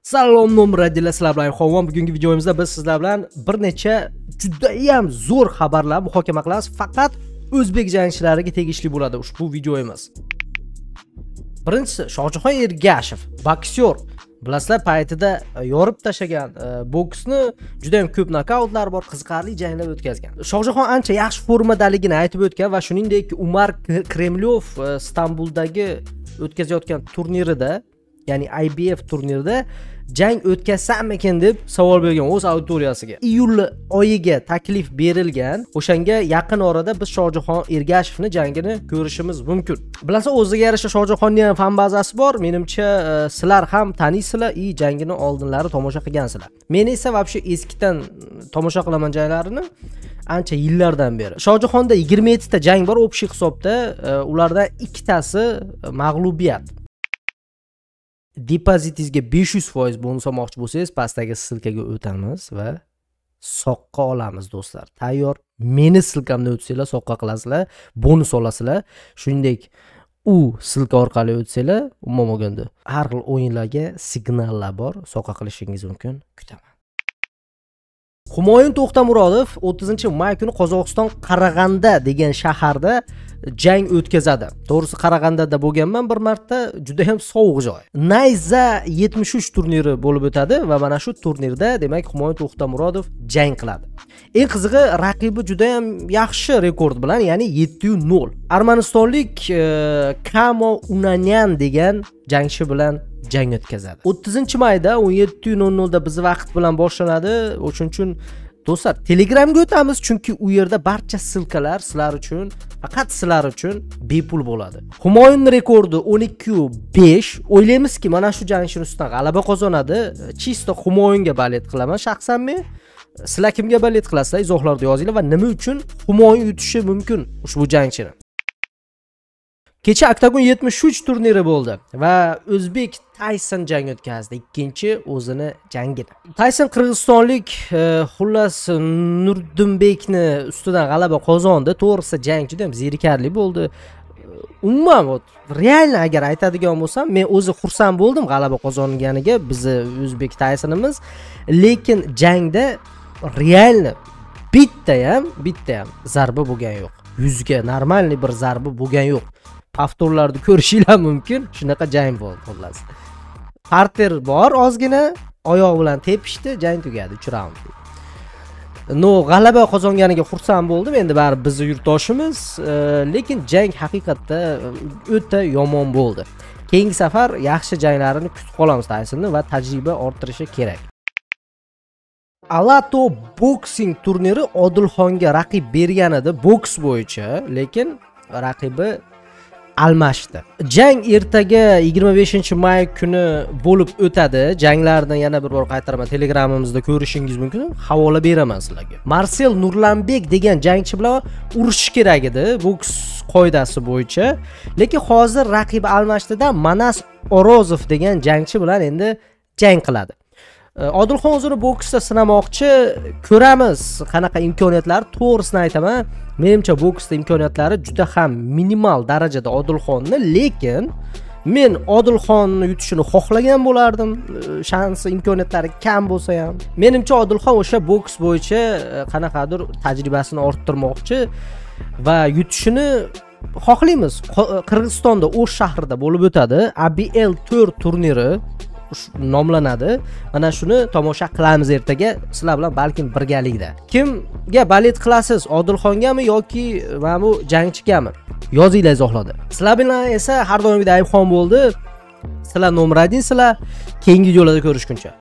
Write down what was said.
Salom nomradila, sizlar bilan Xovon. Bugungi videomizda biz sizlar bilan bir necha judayam zo'r xabarlar muhokama qilamiz. Faqat o'zbek jangchilariga tegishli bo'ladi ushbu videomiz. Birinchisi Shohjahon Ergashev, boksyor. Bilasizlar, paytida yorib tashagan boksni, juda ham ko'p nokautlar bor, qiziqarli janglar o'tkazgan. Shohjahon ancha yaxshi formadaligini aytib o'tgan va shuningdek Umar Kremlyov Istanbuldagi o'tkazayotgan turnirida, ya'ni IBF turnirida jang o'tkazsammikin deb savol bergan o'z auditoriyasiga. Iyul oyiga taklif berilgan, o'shanga yaqin orada biz Shohjahon Ergashevni jangini ko'rishimiz mumkin. Bilasiz, o'ziga yarasha Shohjahonning ham fan bazasi bor. Menimcha, sizlar ham taniysizlar, jangini oldinlari tomosha qilgansizlar. Men esa вообще eskidan tomosha qilaman janglarini, ancha yillardan beri. Shohjahonda 27 ta jang bor общий hisobda, ulardan ikkitasi mag'lubiyat. Depozitingizga 500% bonus olmoqchi bo'lsangiz, pastdagi ссылкаga o'tamiz va soqqa olamiz do'stlar. Tayyor, meni ссылкамdan o'tsanglar soqqa qilasizlar, bonus olasizlar. Shuningdek, u ссылка orqali o'tsanglar, umuman olganda har xil o'yinlarga signallar bor, soqqa qilishingiz mumkin. Kutaman. Humoyun To'xtamurodov 30-may kuni Qozog'iston Qarag'anda degan shaharda jang o'tkazadi. To'g'risi Qarag'andada bo'lganman bir marta, juda ham sovuq joy. Nayza 73 turniri bo'lib o'tadi va mana shu turnirda demak Humoyun To'xtamurodov jang qiladi. Eng qizig'i, raqibi juda ham yaxshi rekord bilan, ya'ni 7-0. Armanistonlik Kamo Unanyan degan jangchi bilan jang o'tkazadi. 30-mayda 17:00 da biz vaqt bilan boshlanadi. O'shuning uchun do'stlar, Telegramga o'tamiz, chunki u yerda barcha ссылкалар sizlar uchun, faqat sizlar uchun bepul bo'ladi. Humoyun rekordi 12-5. O'ylaymizki, mana shu jangchining ustidan g'alaba qozonadi. Чисто Humoyunga balet qilaman shaxsan men. Sizlar kimga balet qilasizlar, izohlarda yozinglar va nima uchun Humoyun yutishi mumkin ushbu jangchini. Kecha Oktagon 73 turniri bo'ldi va o'zbek Tayson jang o'tkazdi, ikkinchi o'zini jangini. Tayson qirg'izistonlik xullas Nurdinbekni ustidan g'alaba qozondi. To'g'risi jang juda ham zerikarli bo'ldi. Umuman, реально agar aytadigan bo'lsam, men o'zi xursand bo'ldim g'alaba qozonganiga bizni o'zbek Taysonimiz, lekin jangda реально bitta ham zarba bo'lgan yo'q. Yuzga normalniy bir zarba bo'lgan yo'q. Avtorlarni ko'rishinglar mumkin, shunaqa jang bo'ldi xullas. Parter bor, ozgina oyoq bilan tepishdi, jang tugadi 3 raund. No, g'alaba qozonganiga xursand bo'ldim, endi baribir bizni yurtdoshimiz, lekin jang haqiqatda o'ta yomon bo'ldi. Keyingi safar yaxshi janglarini kutib qolamiz Taysonni va tajriba orttirishi kerak. Alato boxing turniri Odilxonga raqib bergan edi boks bo'yicha, lekin raqibi almashdi. Jang ertaga 25-may kuni bo'lib o'tadi. Janglarni yana bir bor qaytaraman, Telegramimizda ko'rishingiz mumkin. Havola beraman sizlarga. Marsel Nurlanbek degan jangchi bilan urushish kerak edi boks qoidasi bo'yicha, lekin hozir raqibi almashdida Manas Orozov degan jangchi bilan endi jang qiladi. Odilxon o'zini boksda sinamoqchi, ko'ramiz qanaqa imkoniyatlar. To'g'risini aytaman, menimcha boksda imkoniyatlari juda ham minimal darajada Odilxonni, lekin men Odilxonni yutishini xohlagan bo'lardim, shansi, imkoniyatlari kam bo'lsa ham. Menimcha Odilxon o'sha boks bo'yicha qanaqadir tajribasini orttirmoqchi va yutishini xohlaymiz. Qirg'izistonda O'sh shahrida bo'lib o'tadi ABL 4 turniri nomlanadi. Mana shuni tomosha qilamiz ertaga sizlar bilan, balkim birgalikda. Kimga balet qilasiz, Odilxongami yoki mana bu jangchigami? Yozinglar izohlarda. Sizlar bilan esa har doimgidek Ayubxon bo'ldi. Sizlar nomer 1 sizlar. Keyingi videolarda ko'rishguncha.